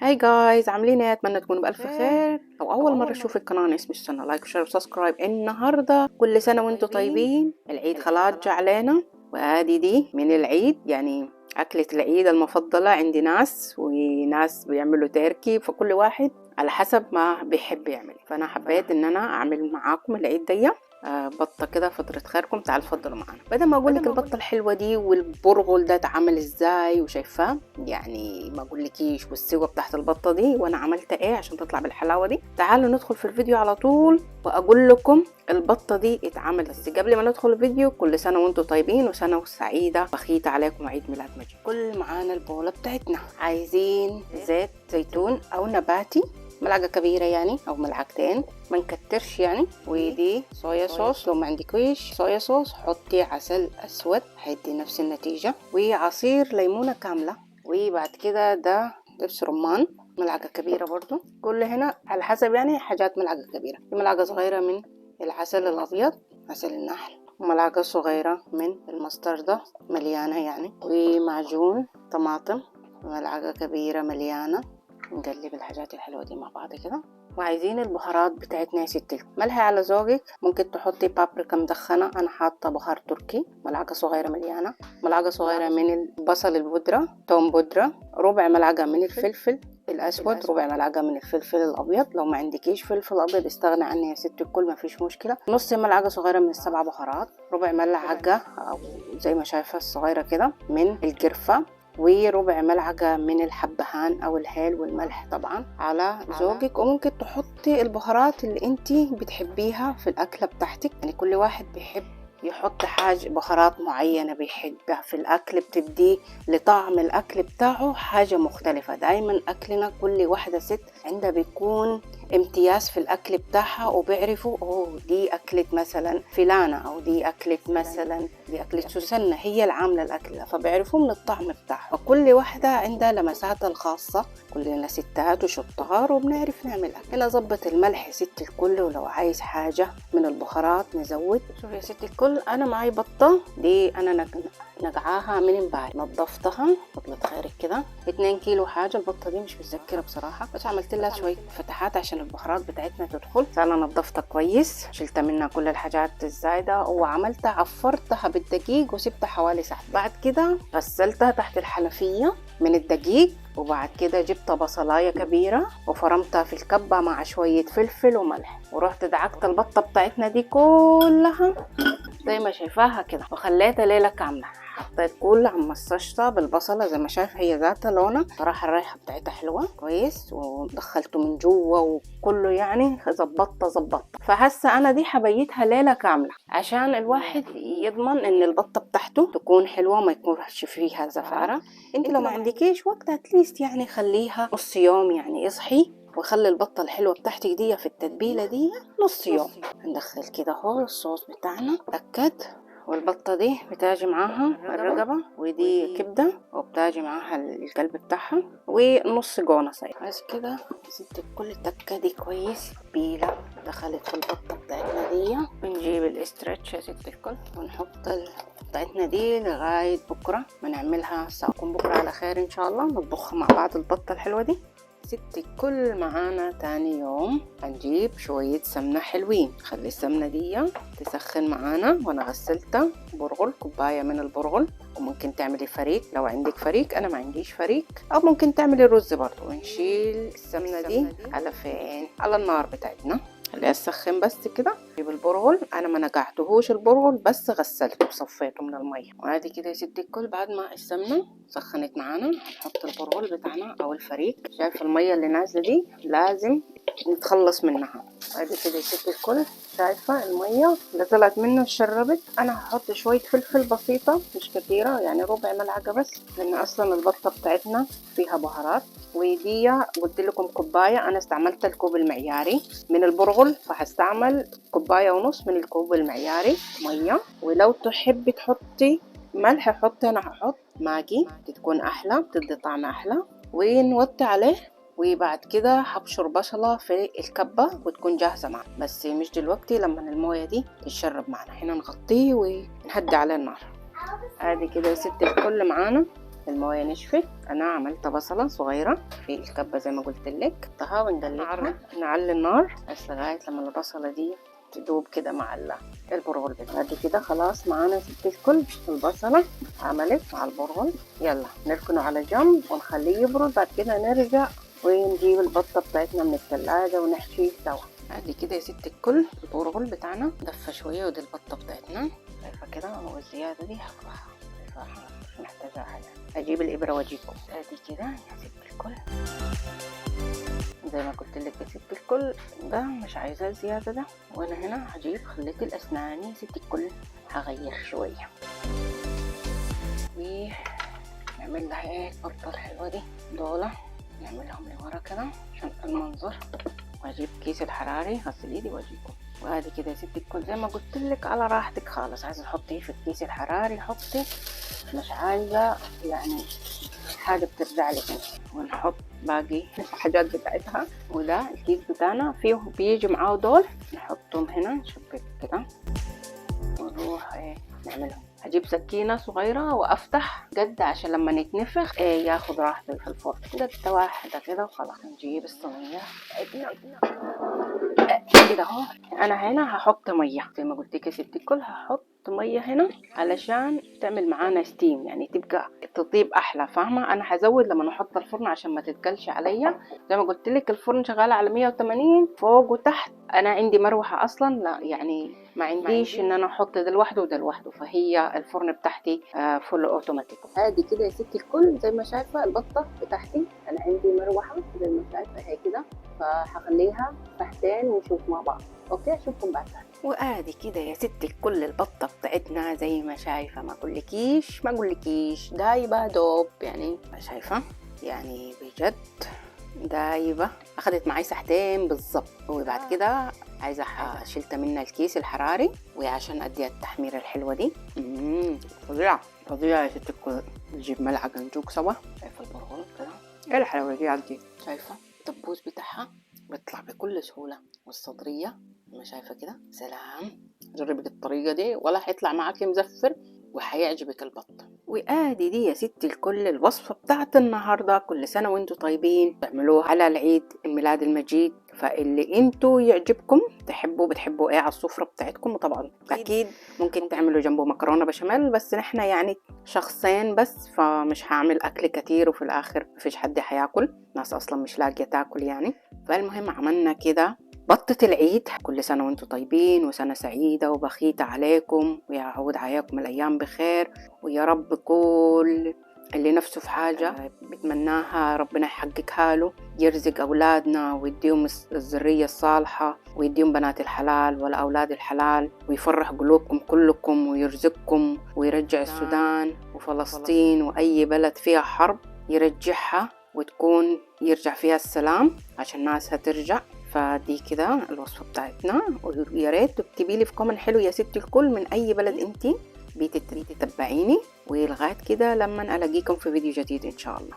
Hi guys، عاملين ايه؟ اتمنى تكونوا بالف خير. لو اول مرة تشوف القناة انا اسمي سنة، like و share و subscribe. النهارده كل سنة وانتم طيبين. العيد خلاص جا علينا، وادي دي من العيد، يعني أكلة العيد المفضلة عندي. ناس وناس بيعملوا تركي، فكل واحد على حسب ما بيحب يعمل. فأنا حبيت إن أنا أعمل معاكم العيد دي بطة كده، فترة خيركم. تعالوا اتفضلوا معانا. بدل ما أقول لك البطة الحلوة دي والبرغل ده اتعمل إزاي وشايفاه، يعني ما أقول لكيش، والسوا بتاعت البطة دي وأنا عملت إيه عشان تطلع بالحلاوة دي. تعالوا ندخل في الفيديو على طول وأقول لكم البطة دي اتعملت. بس قبل ما ندخل الفيديو، كل سنة وانتم طيبين وسنة سعيدة بخيتة عليكم، عيد ميلاد مجيد. كل معانا البولة بتاعتنا. عايزين زيت زيتون أو نباتي، ملعقة كبيرة يعني أو ملعقتين، ما نكترش يعني. ودي صويا صوص، لو ما عندكيش صويا صوص حطي عسل أسود، هيدي نفس النتيجة. وعصير ليمونة كاملة. وبعد كده ده دبس رمان، ملعقة كبيرة برضو. كل هنا على حسب يعني حاجات، ملعقة كبيرة، ملعقة صغيرة من العسل الأبيض عسل النحل، وملعقة صغيرة من المستردة مليانة يعني، ومعجون طماطم ملعقة كبيرة مليانة. نقلب الحاجات الحلوة دي مع بعض كده. وعايزين البهارات بتاعتنا يا ست، ملح على ذوقك، ممكن تحطي بابريكا مدخنة، أنا حاطة بهار تركي ملعقة صغيرة مليانة، ملعقة صغيرة من البصل البودرة، توم بودرة، ربع ملعقة من الفلفل الأسود، ربع ملعقة من الفلفل الأبيض. لو ما عندكيش فلفل أبيض استغنى عنه يا ست الكل، ما فيش مشكلة. نص ملعقة صغيرة من السبع بهارات، ربع ملعقة أو زي ما شايفة الصغيرة كده من القرفة، وربع ملعقة من الحبهان أو الهيل، والملح طبعا على ذوقك. وممكن تحطي البهارات اللي انتي بتحبيها في الأكلة بتاعتك، يعني كل واحد بيحب يحط حاجة بهارات معينة بيحبها في الأكل، بتديه لطعم الأكل بتاعه حاجة مختلفة. دايما أكلنا كل واحدة ست عندها بيكون امتياز في الأكل بتاعها، وبيعرفوا أوه دي أكلة مثلا فلانة، أو دي أكلة مثلا دي أكلة سوسنة، هي اللي عاملة الأكل ده، فبيعرفوا من الطعم بتاعها. فكل واحدة عندها لمساتها الخاصة، كلنا ستات وشطار وبنعرف نعمل أكل. هنا ظبط الملح ست الكل، ولو عايز حاجة من البهارات نزود. شوف يا ست الكل، أنا معي بطة دي أنا نقعاها من امبارح، نظفتها فضلت خيرك كده 2 كيلو حاجة. البطة دي مش متذكرة بصراحة، بس عملت لها شوية فتحات عشان البهارات بتاعتنا تدخل. انا نظفتها كويس، شلت منها كل الحاجات الزايدة، وعملتها عفرتها بالدقيق وسبتها حوالي ساعة. بعد كده غسلتها تحت الحنفية من الدقيق، وبعد كده جبت بصلاية كبيرة وفرمتها في الكبة مع شوية فلفل وملح، ورحت دعكت البطة بتاعتنا دي كلها زي ما شايفاها كده، وخليتها ليلة كاملة. حطيت كل عمصشتها بالبصلة زي ما شايف، هي ذاتها لونها صراحة الريحة بتاعتها حلوة كويس، ودخلته من جوا وكله يعني ظبطتها. فهسه انا دي حبيتها ليلة كاملة عشان الواحد يضمن ان البطة بتاعته تكون حلوة ما يكونش فيها زفارة. انت لو ما عندكيش وقت اتليست يعني خليها نص يوم، يعني اصحي وخلي البطة الحلوة بتاعتك دي في التتبيلة دي نص يوم. هندخل كده اهو الصوص بتاعنا، تأكد. والبطة دي بتاجي معاها الرقبة، ودي كبدة، وبتاجي معاها القلب بتاعها، ونص جونة صغيرة بس كده. ست كل التكة دي كويس بيلة دخلت في البطة بتاعتنا دي. بنجيب الاسترتش يا ست الكل ونحط بتاعتنا دي لغاية بكرة ما نعملها. ساكون بكرة على خير ان شاء الله، نطبخها مع بعض البطة الحلوة دي. ست الكل معانا تاني يوم هنجيب شوية سمنة حلوين، خلي السمنة دي تسخن معانا. وانا غسلتها برغل، كوباية من البرغل، وممكن تعملي فريك لو عندك فريك، انا ما عنديش فريك، او ممكن تعملي رز برضو. ونشيل السمنة دي على فين؟ على النار بتاعتنا، خليها تسخن بس كده. نجيب البرغل، انا ما نقعتهوش البرغل، بس غسلته وصفيته من المية. وادي كده يا ست الكل بعد ما السمنة سخنت معانا هنحط البرغل بتاعنا او الفريك. شايف المية اللي نازله دي لازم نتخلص منها. ادي كده يا ست الكل، شايفه المية اللي طلعت منه اتشربت. انا هحط شوية فلفل بسيطة مش كثيرة، يعني ربع ملعقة بس، لان اصلا البطة بتاعتنا فيها بهارات. ودي قلت لكم كوباية، انا استعملت الكوب المعياري من البرغل، فهستعمل كوباية ونص من الكوب المعياري مية. ولو تحبي تحطي ملح حطي، انا هحط ماجي بتكون احلى، بتدي طعم احلى. ونوطي عليه. وبعد كده هبشر بصلة في الكبة وتكون جاهزة معنا، بس مش دلوقتي، لما الموية دي تتشرب معنا. هنا نغطيه ونهدي على النار. ادي كده يا ست الكل معانا المويه نشفت. انا عملت بصله صغيرة في الكبه زي ما قلت لك، طها وندلكها، نعلي النار بس لغاية لما البصله دي تدوب كده مع البرغل. بعد كده خلاص معانا ست الكل، البصله عملت مع البرغل. يلا نركنه على جنب ونخليه يبرد، بعد كده نرجع ونجيب البطة بتاعتنا من الثلاجة ونحشي سوا. ادي كده يا ست الكل البرغل بتاعنا دفى شوية، ودي البطة بتاعتنا شايفه كده، والزيادة دي هقطعها، شايفاها مش محتاجه حاجة. اجيب الابره واجيكم. ادي كده يا ست الكل زي ما قلت لك يا ست الكل، ده مش عايزاه زيادة ده. وانا هنا هجيب خليت الاسنان يا ست الكل، هغير شوية ونعمل لها ايه البطة الحلوة دي، دولة نعملهم لورا كده عشان المنظر. واجيب كيس الحراري، غسل ايدي واجيكم. وادي كده يا ست الكل زي ما قلت لك على راحتك خالص، عايزه تحطيه في الكيس الحراري حطي، مش عايزه يعني حاجة بترجع لك انت. ونحط باقي الحاجات بتاعتها. وده الكيس بتاعنا فيه بيجي معاه دول، نحطهم هنا نشبك كده ونروح ايه نعملهم. هجيب سكينة صغيرة وافتح قد عشان لما نتنفخ ايه ياخد راحته في الفرن، قد واحدة كده وخلاص. نجيب الصينية بتاعتنا كده اهو. انا هنا هحط مية زي ما قلت لك يا ست الكل، هحط مية هنا علشان تعمل معانا steam، يعني تبقى تطيب احلى، فاهمه؟ انا هزود لما نحط الفرن عشان ما تتقلش عليا. زي ما قلت لك الفرن شغال على 180 فوق وتحت. انا عندي مروحة اصلا، لا يعني ما عنديش ان انا احط ده لوحده وده لوحده، فهي الفرن بتاعتي full automatic. ادي كده يا ستي الكل زي ما شايفه البطة بتاعتي، انا عندي مروحة زي ما شايفه هي كده، فهخليها ساعتين ونشوف مع بعض. okay اشوفكم بعد ساعتين. وادي كده يا ستي الكل البطة بتاعتنا زي ما شايفه، ما اقولكيش ما اقولكيش دايبه دوب، يعني شايفه يعني بجد دايبه. اخذت معي ساعتين بالظبط. وبعد كده عايزه شلت منها الكيس الحراري وعشان اديها التحميره الحلوة دي. فظيعة فظيعة يا ست الكل. نجيب ملعقة نجوك سوا. شايفه البرغل كده ايه الحلاوة دي عندي، شايفه الدبوس بتاعها بيطلع بكل سهولة، والصدريه ما شايفه كده. سلام، جربي بالطريقة دي ولا حيطلع معاكي مزفر وحيعجبك البط. وادي دي يا ستي الكل الوصفة بتاعت النهارده. كل سنة وانتوا طيبين، تعملوها على العيد الميلاد المجيد، فاللي انتوا يعجبكم تحبوا بتحبوا ايه على السفرة بتاعتكم. وطبعا اكيد ممكن تعملوا جنبه مكرونه بشاميل، بس نحن يعني شخصين بس، فمش هعمل اكل كتير وفي الاخر مفيش حد هياكل، ناس اصلا مش لاقيه تاكل يعني. فالمهم عملنا كده بطة العيد. كل سنة وانتم طيبين وسنة سعيدة وبخيتة عليكم، ويعود عليكم الأيام بخير، ويا رب كل اللي نفسه في حاجة بتمناها ربنا يحققها له، يرزق أولادنا ويديهم الذرية الصالحة ويديهم بنات الحلال ولا أولاد الحلال، ويفرح قلوبكم كلكم ويرزقكم ويرجع السودان وفلسطين وأي بلد فيها حرب يرجعها وتكون يرجع فيها السلام عشان ناسها ترجع. فدي كده الوصفة بتاعتنا، ويا ريت تكتبي لي في comment حلو يا ستي الكل من أي بلد انتي بتتبعيني. ولغاية كده لما ألاقيكم في فيديو جديد إن شاء الله.